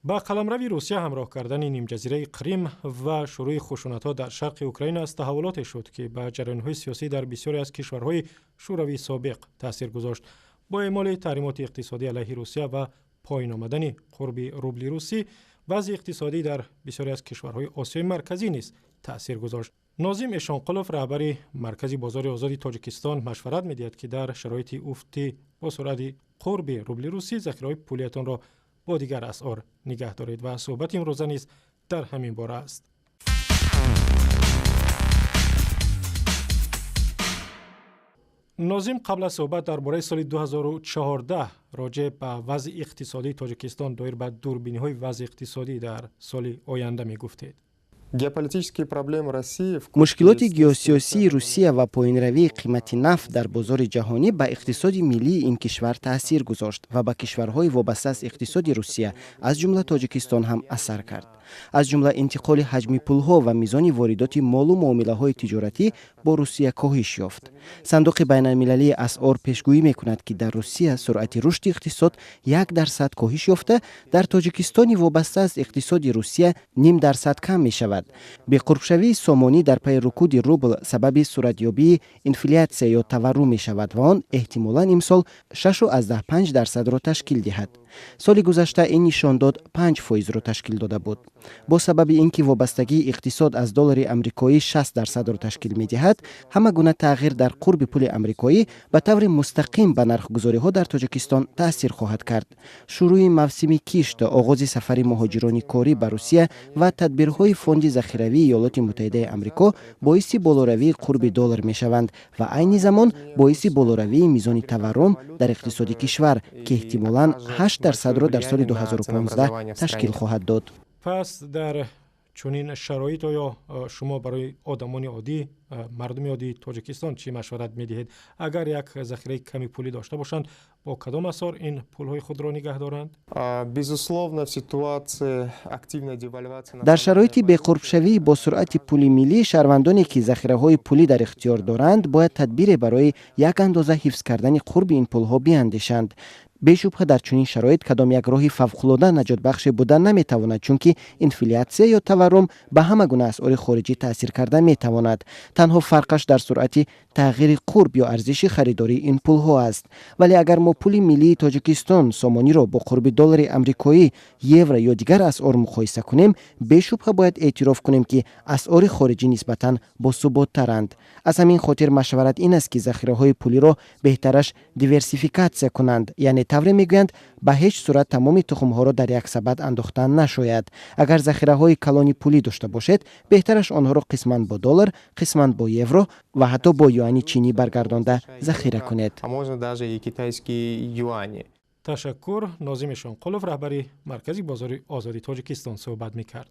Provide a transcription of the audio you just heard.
Ба қаламрави Русия ҳамроҳ кардани нимҷазираи Қрим ва шурӯи хушунатҳо дар шарқи Украина аз таҳаввулоте шуд, ки ба ҷараёнҳои сиёсӣ дар бисёре аз кишварҳои шӯравии собиқ таъсир гузошт. Бо эъмоли таҳримоти иқтисодӣ алайҳи Русия ва поин омадани қурби рубли русӣ, вазъи иқтисодӣ дар бисёре аз кишварҳои Осиёи Марказӣ низ таъсир гузошт. Нозим Эшонқулов, раҳбари Маркази бозори озоди Тоҷикистон, машварат медиҳад, ки дар шароити уфти бо суръати қурби рубли русӣ захираҳои пулиятонро бо дигар асъор нигаҳ доред ва суҳбати имрӯза низ дар ҳамин бора аст. Нозим, қабл аз суҳбат дар бораи соли 2014 роҷеъ ба вазъи иқтисодии Тоҷикистон доир ба дурбиниҳои вазъи иқтисодӣ дар соли оянда мегуфтед. Мушкилоти геосиёсии Русия ва поинравии қимати нафт дар бозори ҷаҳонӣ ба иқтисоди миллии ин кишвар таъсир гузошт ва ба кишварҳои вобаста аз иқтисоди Русия, аз ҷумла Тоҷикистон ҳам асар кард. Аз ҷумла интиқоли ҳаҷми пулҳо ва мизони воридоти молу муомилаҳои тиҷоратӣ бо Русия коҳиш ёфт. Сандуқи байналмилалии асъор пешгӯӣ мекунад, ки дар Русия суръати рушди иқтисод 1% коҳиш ёфта, дар Тоҷикистони вобаста аз иқтисоди Русия 0,5% кам мешавад. Беқурбшавии сомонӣ дар пайи рукуди рубл сабаби суратёбии инфлятсия ё таваррум мешавад ва он эҳтимолан имсол 6,5%-ро ташкил диҳад. Соли гузашта ин нишондод 5%-ро ташкил дода буд. Бо сабаби ин ки вобастагии иқтисод аз доллари амрикоӣ 60%-ро ташкил медиҳад, ҳама гуна тағйир дар қурби пули амрикоӣ ба таври мустақим ба нархгузориҳо дар Тоҷикистон таъсир хоҳад кард. Шурӯи мавсими кишт, оғози сафари муҳоҷирони корӣ ба Русия ва тадбирҳои Фонди захиравии Иёлоти Муттаҳидаи Амрико боиси болоравии қурби доллар мешаванд ва айни замон боиси болоравии мизони таваррум дар иқтисоди кишвар, ки эҳтимолан 8%-ро дар соли 2015 ташкил хоҳад дод. Пас дар чунин шароит оё шумо барои одамони оддӣ, мардуми оддии Тоҷикистон чӣ машварат медиҳед? Агар як захираи ками пулӣ дошта бошанд, бо кадом асъор ин пулҳои худро нигаҳ доранд? Дар шароити беқурбшавии бо суръати пули миллӣ, шаҳрвандоне ки захираҳои пулӣ дар ихтиёр доранд, бояд тадбире барои як андоза ҳифз кардани қурби ин пулҳо биандешанд. Бешубҳа, дар чунин шароит кадом як роҳи фавқулода наҷотбахше буда наметавонад, чунки инфлятсия ё таваррум ба ҳама гуна асъори хориҷӣ таъсир карда метавонад. Танҳо фарқаш дар суръати тағйири қурб ё арзиши харидории ин пулҳо аст. Вале агар мо пули миллии Тоҷикистон сомониро бо қурби доллари амрикоӣ, евро ё дигар асъор муқоиса кунем, бешубҳа бояд эътироф кунем, ки асъори хориҷӣ нисбатан босуботтаранд. Аз ҳамин хотир машварат ин аст, ки захираҳои пулиро беҳтараш диверсификатсия кунанд, яъне тавре мегӯянд, ба ҳеҷ сурат тамоми тухмҳоро дар як сабад андохтан нашояд. Агар захираҳои калони пулӣ дошта бошед, беҳтараш онҳоро қисман бо доллар, қисман бо евро ва ҳатто бо юани чинӣ баргардонда захира кунед. Ташаккур. Нозим Эшонқулов, раҳбари Маркази бозори озоди Тоҷикистон, суҳбат мекард.